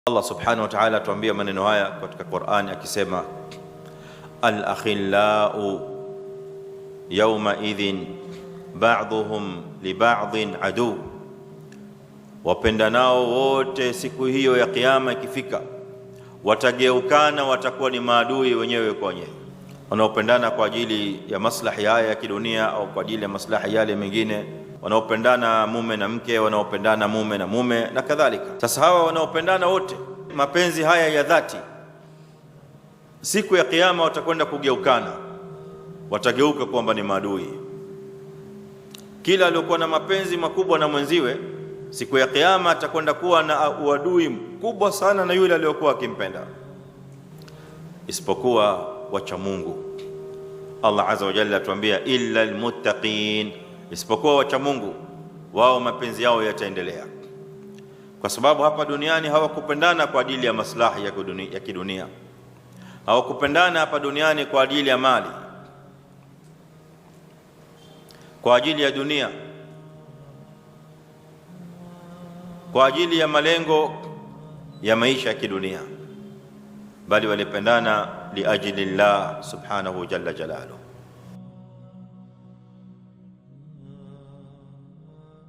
Allah subhanahu wa ta'ala atuambia maneno haya katika Qur'ani akisema, al-akhillau yawma idhin ba'dhuhum li ba'dhin adu, wapendanao wote siku hiyo ya kiyama ikifika watageukana, watakuwa ni maadui wenyewe kwa wenyewe. Wanaopendana kwa ajili ya maslahi haya ya kidunia au kwa ajili ya maslahi yale mengine, wanaopendana mume na mke, wanaopendana mume na mume na kadhalika. Sasa hawa wanaopendana wote mapenzi haya ya dhati, siku ya kiyama watakwenda kugeukana, watageuka kwamba ni maadui. Kila aliyokuwa na mapenzi makubwa na mwenziwe, siku ya kiyama atakwenda kuwa na uadui mkubwa sana na yule aliyokuwa akimpenda, isipokuwa wacha Mungu. Allah azza wa jalla atuambia illa almuttaqin, isipokuwa wacha Mungu, wao mapenzi yao yataendelea, kwa sababu hapa duniani hawakupendana kwa ajili ya maslahi ya kidunia, hawakupendana hapa duniani kwa ajili ya mali, kwa ajili ya dunia, kwa ajili ya malengo ya maisha ya kidunia, bali walipendana liajli llah subhanahu jalla jalaluhu.